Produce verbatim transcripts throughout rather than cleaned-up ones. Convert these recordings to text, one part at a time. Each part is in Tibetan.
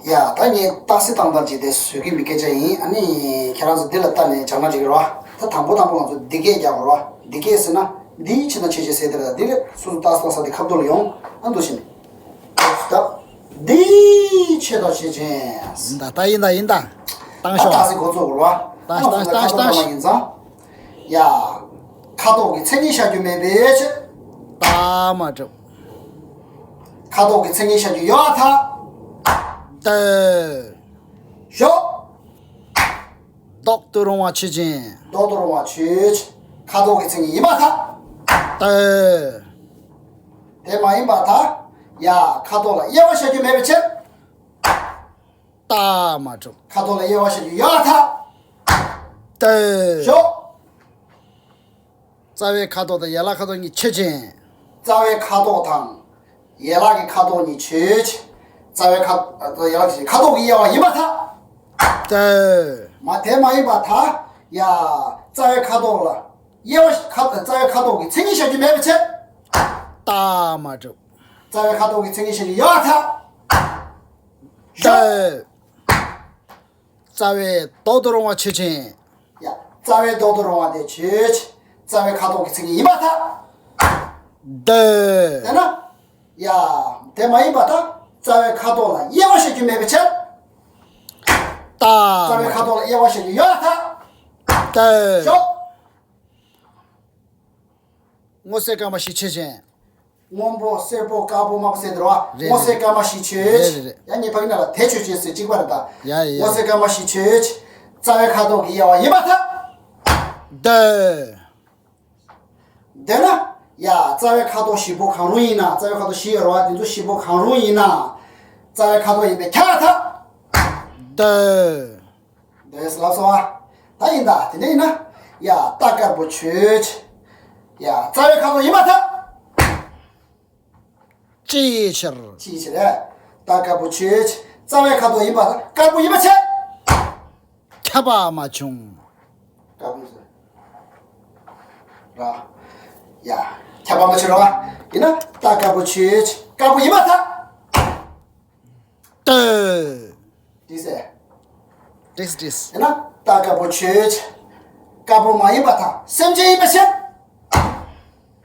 ཡ་ད་ངས་རྟགས་གསལ་བཏང་སྟངས་ཅིག་དེ་བཟོ་གི་མི་སྐད་ཆ་ཡིན། ཨ་ནི་ཁྱེད་རང་ཚོ་འདི་ལ་ལྟ་ནས་སྦྱང་ན་འགྲིག་གི་རེད་བ། ད་དང་པོ་དང་པོ་ང་ཚོ་འདི་སྐད་རྒྱག་དགོས་རེད་བ། འདི་སྐད་ཟེར་ན་འདིའི་ཕྱི་དང་ཕྱི་བྱེད་ཟེར་དེ་རེད། འདི་ལས་སོ་སོ་རྟགས་གསལ་ས་དེ་ཁ་ཐོག་ལ་ཡོང་། ཨ་འདུག་བཞིན། ད་འདིའི་ཕྱི་དང་ཕྱི་བྱེད། ཡིན་ད་ད་ཡིན་ད་ཡིན་ད། བཏང་ད་ཤོག་རྟགས་གསལ་འགོ་ཚུགས་དགོས་རེད་བ། ཨ་ང་ཚོ་ད་ཁ་ཐོག་བཏང་བ་ཡིན་ཙང་། ཡ། ཁ་དོག་གི་མཚན་ཉིད་བཞག་རྒྱུ་མེད་པའི་ཕྱིར། རྟགས་མ་གྲུབ། ཁ་དོག་གི་མཚན་ཉིད་བཞག་རྒྱུ་ཡོད་པར་ཐལ། ཏེ། ཞོག་ལྡོག་ཏུ་རུང་བ་ཆོས་ཅན། ལྡོག་ཏུ་རུང་བ་ཆོས་ཅན། ཁ་དོག་གི་མཚན་ཉིད་ཡིན་པར་ཐལ། ཏེ། དེ་མ་ཡིན་པར་ཐལ། ཡ། ཁ་དོག་ལ་དབྱེ་བ་བཞག་རྒྱུ་མེད་པའི་ཕྱིར། རྟགས་མ་གྲུབ། ཁ་དོག་ལ་དབྱེ་བ་བཞག་རྒྱུ་ཡོད་པར་ཐལ། ཏེ། ཞོག་རྩ་བའི་ཁ་དོག་དང་ཡན་ལག་ཁ་དོག་གཉིས་ཆོས་ཅན། རྩ་བའི་ཁ་དོག་དང་ཡན་ལག་གི་ཁ་དོག་གཉིས་ཆོས་ཅན། རྩ་བའི་ཁ་དང་ཡན་ལག་གི་ཁ་དོག་གི་དབྱེ་བ་ཡིན་པར་ཐལ། ཏེ། མ་དེ་མ་ཡིན་པར་ཐལ། ཡ། རྩ་བའི་ཁ་དོག་ལ་དབྱེ་བ་ཁ་རྩ་བའི་ཁ་དོག་གི་མཚན་ཉིད་བཞག་རྒྱུ་མེད་པའི་ཕྱིར། རྟགས་མ་གྲུབ། རྩ་བའི་ཁ་དོག་གི་མཚན་ཉིད་བཞག་རྒྱུ་ཡོད་པར་ཐལ། ཏེ། རྩ་བའི་ལྡོག་ཏུ་རུང་བ་ཆོས་ཅན། ཡ། རྩ་བའི་ལྡོག་ཏུ་རུང་བ་དེ་ཆོས་ཅན། རྩ་བའི་ཁ་དོག་གི་མཚན་ཉིད་ཡིན་པར་ཐལ། ཏེ། དེས་ན། ཡ། དེ་མ་ཡིན་པར་ཐལ། རྩ་བའི་ཁ་དོག་ལ་དབྱེ་བ་བཞག་རྒྱུ་མེད་པའི་ཕྱིར། རྟགས་རྩ་བའི་ཁ་དོག་ལ་དབྱེ་བ་བཞག་རྒྱུ་ཡོད་པར་ཐལ། ཏེ། ཞོག་སྔོ་སེར་སྐར་མ་བཞི་ཆོས་ཅན། སྔོན་པོ་སེར་པོ་དཀར་པོ་དམར་པོ་ཟེར་དེ་རེད་བ། རེད་སྔོ་སེར་རེད། སྐར་མ་བཞི་ཆོས་རེད་རེད་ཅན། རེད། ཡང་ངས་ཕ་གི་ནང་ལ་དེ་ཆོས་ཅན་ཟེར་གཅིག་པ་རེད་ད། ཡ་ཡ་ཡ། སྔོ་སེར་སྐར་མ་བཞི་ཆོས་ཅན། རྩ་བའི་ཁ་དོག་གི་དབྱེ་བ་ཡིན་པར་ཐལ། ཏེ། དེས་ན། ཡ། རྩ་བའི་ཁ་དོག་བཞི་པོ་གང་རུང་ཡིན་ན། རྩ་བའི་ཁ་དོག་བཞི་ཡོད་རེད་བ། དེ་ཚོ་བཞི་པོ་གང་རུང་ཡིན་ན། རྩ་བའི་ཁ་དོག་ཡིན་པས་ཁྱབ་པར་ཐལ། ཏེ། འདོད་ལབ་སོང་བ། ད་ཡིན་ད་དེ་འདྲ་ཡིན་ན། ཡ། རྟ་དཀར་པོ་ཆོས་ཅན། ཡ། རྩ་བའི་ཁ་དོག་ཡིན་པར་ཐལ། ཅིའི་ཕྱིར། ཅིའི་ཕྱིར། རྟ་དཀར་པོ་ཆོས་ཅན། རྩ་བའི་ཁ་དོག་ཡིན་པར་ཐལ། དཀར་པོ་ཡིན་པའི་ཕྱིར། ཁྱབ་པ་མ་བྱུང་། དཀར་པོ་ཡིན་ཟེར། ར། ཡ། ཁྱབ་པ་མ་བྱུང་ར། ཡིན་ན་རྟ་དཀར་པོ་ཆོས་ཅན། དཀར་པོ་ཡིན་པར་ཐལ། ཏེ། ཏིས། ཏིས་ཏིས། ཡིན་ན་རྟ་དཀར་པོ་ཆོས་ཅན། དཀར་པོ་མ་ཡིན་པར་ཐལ། སེམས་ཅན་ཡིན་པའི་ཕྱིར།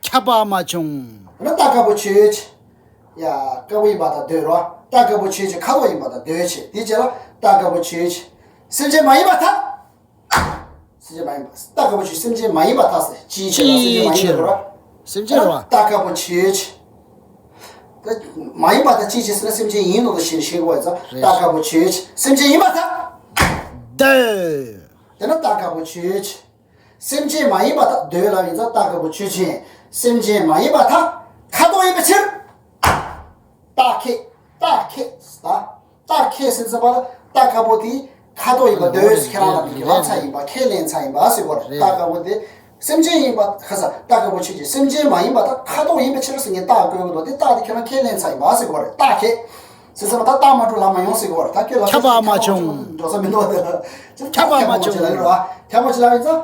ཁྱབ་པ་མ་བྱུང་། ཡིན་ན་རྟ་དཀར་པོ་ཆོས་ཅན། ཡ། དཀར་པོ་ཡིན་པར་ཐལ་འདོད་རོ། རྟ་དཀར་པོ་ཆོས་ཅན། ཁ་དོག་ཡིན་པར་ཐལ་འདོད་བྱེད། དེའི་རྗེས་ལ་རྟ་དཀར་པོ་ཆོས་ཅན། སེམས་ཅན་མ་ཡིན་པར་ཐལ། སེམས་ཅན་མ་ཡིན་པ། རྟ་དཀར་པོ་ཆོས་ཅན། སེམས་ཅན་མ་ཡིན་པར་ཐལ་ཟེར། ཅིའི་ཕྱིར་ལ་སེམས་ཅན་མ་ཡིན་པར་ཐལ་ར། སེམས་ཅན་རེད་བ། རྟ་དཀར་པོ་ཆོས་ཅན། ད་མ་ཡིན་པར་ཐལ་ཅིའི་ཕྱིར་ཟེར་ན་སེམས་ཅན་ཡིན་ནོ་དང་ཞེན་ཤེས་དགོས་ཙང་། རེད། རྟ་དཀར་པོ་ཆོས་ཅན། སེམས་ཅན་ཡིན་པར་ཐལ། ཏེ། དེས་ན་རྟ་དཀར་པོ་ཆོས་ཅན། སེམས་ཅན་མ་ཡིན་པར་ཐལ། འདོད་ལབ་ཡིན་ཙང་རྟ་དཀར་པོ་ཆོས་ཅན། སེམས་ཅན་མ་ཡིན་པར་ཐལ། ཁ་དོག་ཡིན་པའི་ཕྱིར། རྟགས་ཁས། རྟགས་ཁས་ད། རྟགས་ཁས་ཟེར་ཙམ་པ་ལ་རྟ་དཀར་པོ་དེ་ཁ་དོག་ཡིན་པ་འདོད། ཁྱེད་རང་ལ་ལབ་ཚར་ཡིན་པ། ཁས་ལེན་ཚར་ཡིན་པ་ཟེར་གོ་རེད། རེད། རྟ་དཀར་པོ་དེ་སེམས་ཅན་ཡིན་པ། ཁ་ས་རྟ་དཀར་པོ་ཆོས་ཅན། སེམས་ཅན་མ་ཡིན་པར་ཐལ། ཁ་དོག་ཡིན་པའི་ཕྱིར་ཟེར་ངས་རྟགས་བཀོད་གི་འདུག་དེ་རྟགས་དེ་ཁྱེད་རང་ཁས་ལེན་ཚར་ཡིན་པ་ཟེར་གོ་རེད། རྟགས་ཁས་ཟེར་ཙམ་པ་ད་རྟགས་མ་གྲུབ་ལམ་མ་ཡོང་ཟེར་གོ་རེད། ད་ཁྱོད་ལ་ཁྱབ་པ་མ་བྱུང་། འགྲོ་ས་མི་འདུག་དེ་ལ་ཁྱབ་པ་མ་བྱུང་། ཁྱབ་པ་མ་བྱུང་ལབ་ཡིན་ཙང་།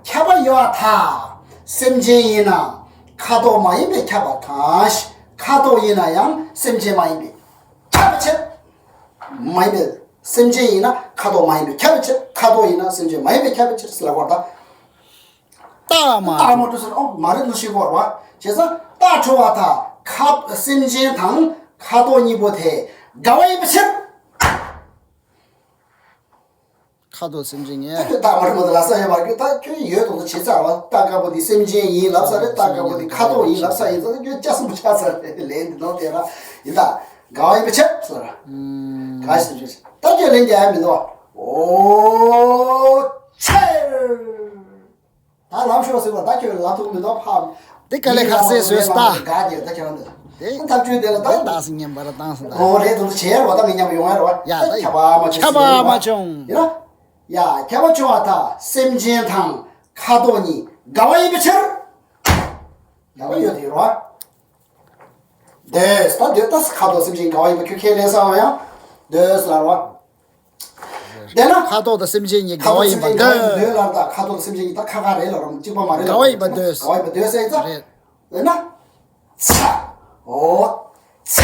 ཁྱབ་པ་ཡོད་པར་ཐལ། སེམས་ཅན་ཡིན་ན་ཁ་དོག་མ་ཡིན་པས་ཁྱབ་པར་ཐལ། ཁ་དོག་ཡིན་ན་ཡང་སེམས་ཅན་མ་ཡིན་པས་ཁྱབ་པའི་ཕྱིར། མ་ཡིན་པའི་སེམས་ཅན་ཡིན་ན་ཁ་དོག་མ་ཡིན་པས་ཁྱབ་པའི་ཕྱིར། ཁ་དོག་ཡིན་ན་སེམས་ཅན་མ་ཡིན་པས་ཁྱབ་པའི་ཕྱིར་ཟེར་ལབ་པར་ཐལ། རྟགས་མ་རྟགས་མ་གྲུབ་ཟེར། ཨོ་མ་རེད་འདུག་ཤེས་དགོས་རེད་བ། བྱས་ཙང་རྟགས་གྲུབ་པར་ཐལ། ཁ་སེམས་ཅན་དང་ཁ་དོག་གཉིས་པོ་དེ་འགལ་བ་ཡིན་པའི་ཕྱིར། ཁ་དོག་སེམས་ཅན་ངས། ད་ཁྱོད་རྟགས་མ་གྲུབ་མ་གཏོགས་ལབ་ས་ཡོད་མ་རེད། ད་ཁྱོད་ཡོད་དོ་དོ་བྱེད་ཚར་བ། རྟ་དཀར་པོ་འདི་སེམས་ཅན་ཡིན་ལབ་ས་རེད། རྟ་དཀར་པོ་འདི་ཁ་དོག་ཡིན་ལབ་ས་ཡིན་ཙང་ཁྱོད་སྐྱག་གསུམ་པོ་ཆགས་ཚར་རེད། ལན་འདི་ནོར་དེ་ར་ཡིན་ད། འགལ་བ་ཡིན་པའི་ཕྱིར་ཟེར་ར། ཨུམ། ག་ཞིག་ཏུ་བརྗོད་ད་ཁྱོད་ལན་རྒྱག་ཡ་མི་འདུག་བ། ཨོ་ཆེར། ད་ལམ་ཤོར་ཟེར་བ་ད་ཁྱོད་ལ་ཐུག་མི་འདུག་ཕ། དེ་དཀའ་ལས་ཁག་སེ་བཟོས་ད། དགའ་རྒྱལ་ད་ཁྱོད་རང་འདི། དེ་ཐག་ཆོད་དེ་ལ་ད། དེ་ཏག་སེ་ཉན་པ་ར་བཏང་སོང་ད། གོ་རེ་དུ་བྱས་ར་བ་ད་ངས་ཉམས་ཡོང་ཡ་ར་བ། ཡ་ད་ཁྱབ་པ་མ་བྱུང་། ཁྱབ་པ་མ་བྱུང་། ཡིན་ན། ཡ་ཁྱབ་པ་བྱུང་བ་ད་སེམས་ཅན་དང་ཁ་དོག་གཉིས་འགལ་བ་ཡིན་པའི་ཕྱིར། འགལ་བ་ཡོད་དེ་ར་བ། འདོད་ད་འདོད་ད་ཁ་དོག་སེམས་ཅན་འགལ་བ་ཡིན་པ་ཁྱོད་ཁས་ལེན་ས་བ་ཡང་འདོད་ལ་ར་བ། དེས་ན། ཁ་དོག་དང་སེམས་ཅན་གཉིས་འགལ་བ་ཡིན་པ་འདོད། ཁ་དོག་སེམས་ཅན་གཉིས་འདོད་ལ་ད་ཁ་དོག་སེམས་ཅན་གཉིས་ད་ཁ་ཁ་རེད་ལ་རུང་གཅིག་པ་མ་རེད་ལ། འགལ་བ་ཡིན་པ་འདོད། འགལ་བ་ཡིན་པ་འདོད་ཟེར་ཡིན་ཙང་། རེད། དེས་ན། ཚ། འོ། ཚ།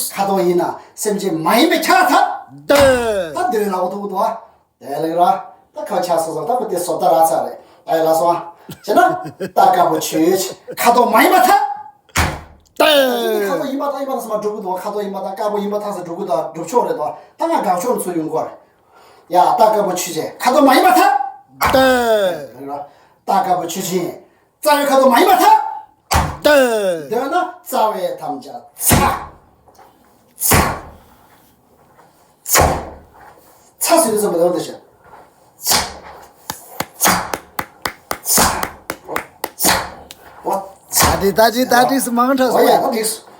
ཁ་དོག་ཡིན་ན་སེམས་ཅན་མ་ཡིན་པའི་ཁྱད་ད། ད་འདོད་ལ་འོ་ཐུག་འདུག་ཨ། དེ་ལས་ར། ད་ཁ་ཆག་སོང་སོང་ད་ཁོ་དེ་བཟོ་ལྟ་རག་ཚར་རེད། ཨ་ཡ་ལ་སོང་ཨ། བྱས་ན། རྟ་དཀར་པོ་ཆུ་ཆུ་ཁ་དོག་མ་ཡིན་པ་ཐ། ད། ཁ་དོག་ཡིན་པ་ཐ་ཡིན་པ་ཐ་སོང་མ་འགྲུབ་གི་འདུག་ཁ་དོག་ཡིན་པ་ཐ་དཀར་པོ་ཡིན་པ་ཐ་སོང་འགྲུབ་གི་འདུག་སྒྲུབ་ཆོག་རེད་འདུག་ད་ང་དགག་ཆོག་ཚུར་ཡོང་གོ་རེད། ཡ་རྟ་དཀར་པོ་ཆུ་ཆེ་ཁ་དོག་མ་ཡིན་པ་ཐ། ད། རྟ་དཀར་པོ་ཆུ་ཆེ། རྩ་བའི་ཁ་དོག་མ་ཡིན་པ་ཐ། ད། འདོད་ན་རྩ་བའི་ཐམས་ཅད་ཚ། ཚ། ཚ། ཚ་ཟེར་དུས་ཙམ་པ་ལ་འོ་དེ་བྱ། ཚ། ཚ། ཚ། ཚ། འོ། ཚ། ད་དེ་ད་དེ་ད་དེ་སུ་མང་དྲགས་སོ། འོ་ཡ་ད་དེ་སུ།